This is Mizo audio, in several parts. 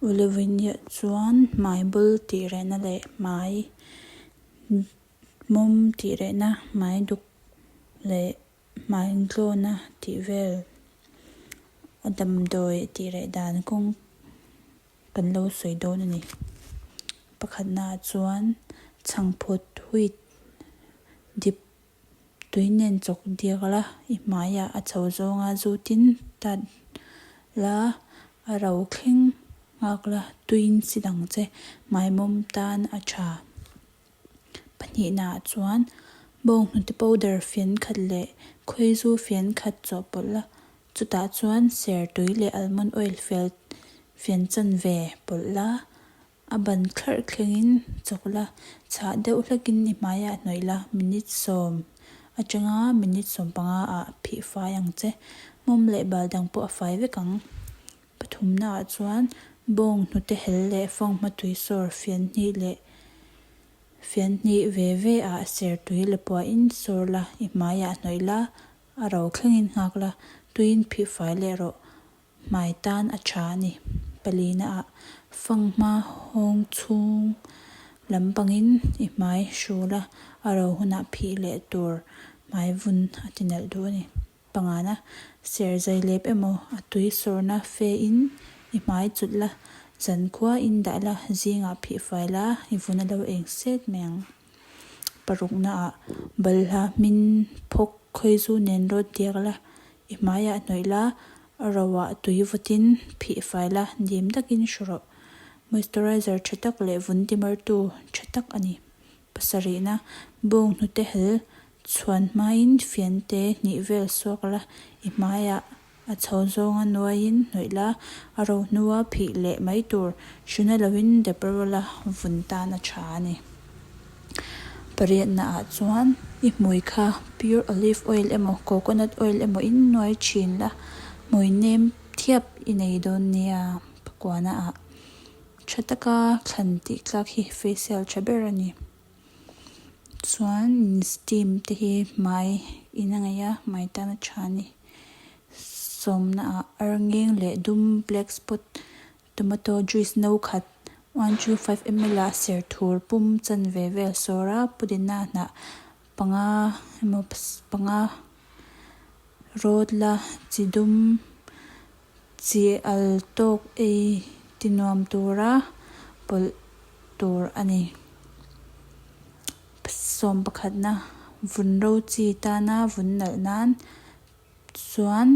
Ulevinia chuan hmai bul tih rehna leh hmai mawm tih rehna, hmai duk leh hmai glawna tih vel a damdawi tih reh dan kawng kan lo sawi dawn a ni. Pakhatnaah chuan chhangphut wheat dip tui nen chawk diak la, i hmaiah a chho zawnga zutin tat la, a ro thleng nghak la, tuiin si dang che hmai mawm tan a tha. Pahnihnaah chuan bawnghnute powder fian khat leh khawizu fian khat chawhpawlh la, chutah chuan ser tui leh almond oil fel fian chanve pawlh la, a ban thlarh thlengin chawk la, chhah deuh hlekin i hmaiah hnawih la, minute sawm atanga minute 15 ah phih fai ang che, hmawm leh bal dang pawh a fai vek ang. Pathumnaah chuan bawng hnute hel leh fanghma tui sawr fian hnih leh fian hnih ve ve ah ser tui la puahin sawr la, i hmaiah hnawih la, a ro thlengin nghak la, tuiin phih fai leh rawh. Hmai tan a tha a ni. Palina ah fanghma hawng chhung lampangin i hmai hrul a, a ro hunah phih leh tur hmai vun a ti nalh duh a ni. Pangana, ser zai lep emaw a tui sawrna fe in i hmai chulh la, zankhua in dah la, zingah phih fai la, i vun a lo eng set mai ang. Parukna ah balhla hmin phawk khawizu nen rawt diak la, i hmaiah hnawih la, a roah tui vawtin phih fai la, dim takin hru rawh. Moisturizer tha tak leh vun timartu tha tak a ni. Pasarihna, bawng hnute hel chhuan hmain fiante hnih vel suak la, i hmaiah a chho zawnga nuaiin hnawih la, a ro hnua phih leh mai tur hruna loin dep rawla vun tan a tha a ni. Pariatnaah chuan i hmui kha pure olive oil emaw coconut oil emaw in nuai thin la, hmui nem thiap i nei dawn nia. Pakuanaah tha taka thlan tih tlak hi facial tha ber a ni. Chuan steam te hi hmai in a ngaih a, hmai tan a tha a ni. Sawmna ah arngeng leh dum black spot tomato juice no khat 125 ml ah serthur pum chanve vel sawr a, pudina hnah panga emaw panga rawt la chi dum chi al tawk ei ti nuam tura pawlh tur a ni. Sawm pakhatna vun ro chi tana vun nalh nan chuan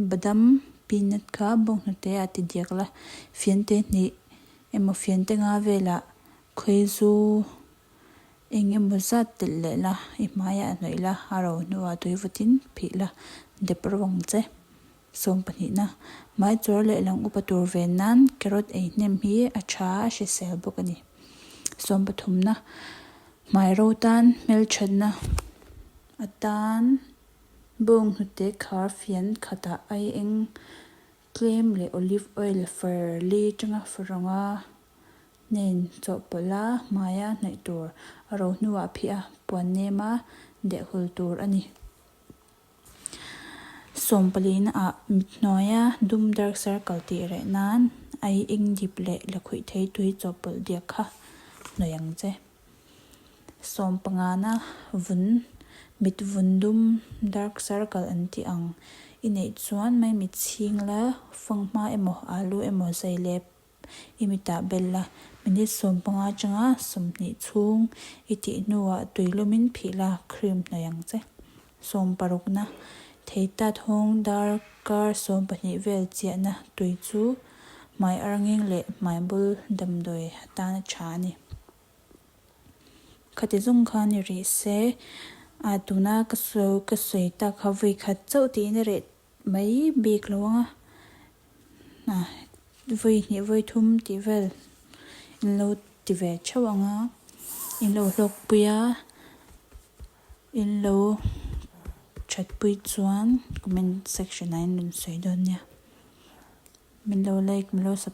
badam peanut kha bawnghnute a ti diak la, fiante hnih emaw fiante nga velah khawizu Eng emaw zat telh leh la, i hmaiah hnawih la, a ro hnuah tui vawtin phih la, dep ro ang che. 12na, Hmai chawr leh lang upa tur ven nan carrot ei hnem hi a tha a hrisel bawk a ni. 13na, Hmai ro tan hmelthatna atan bawnghnute khar fian khatah ai eng tlem leh olive oil far li tanga farawnga Hnen chawhpawlh a hmaia hnaih tur a ro hnuah phih a, puan nema deh hul tur a ni. Sawmpalina ah mit hnuaia dum dark circle tih reh nan ai eng dip leh lakhuih thei tui chawhpawlh diak kha hnawih ang che. Sawmpangana vun mit vun dum dark circle an tih ang i neih chuan mai mit chhing la fanghma emaw alu emaw zai leh I mitah bel la, minute 15 atanga 20 chhung i tih hnuah tui lumin phih la, cream hnawih ang che. 60na, thei tat hawng darkar 12 vel chiahna tui chu hmai arngeng leh hmai bul damdawi atan a tha a ni. Khati zawng khan i rih se, a tuna ka sawi tak kha vawi khat chauh tiin i reh mai bik lo ang a, vawi hnih vawi thum tih vel in lo ti ve theuh ang a, in lo hlawk pui a, in lo that pui chuan comment section ah in rawn sawi dawn nia, min lo like min lo subscribe.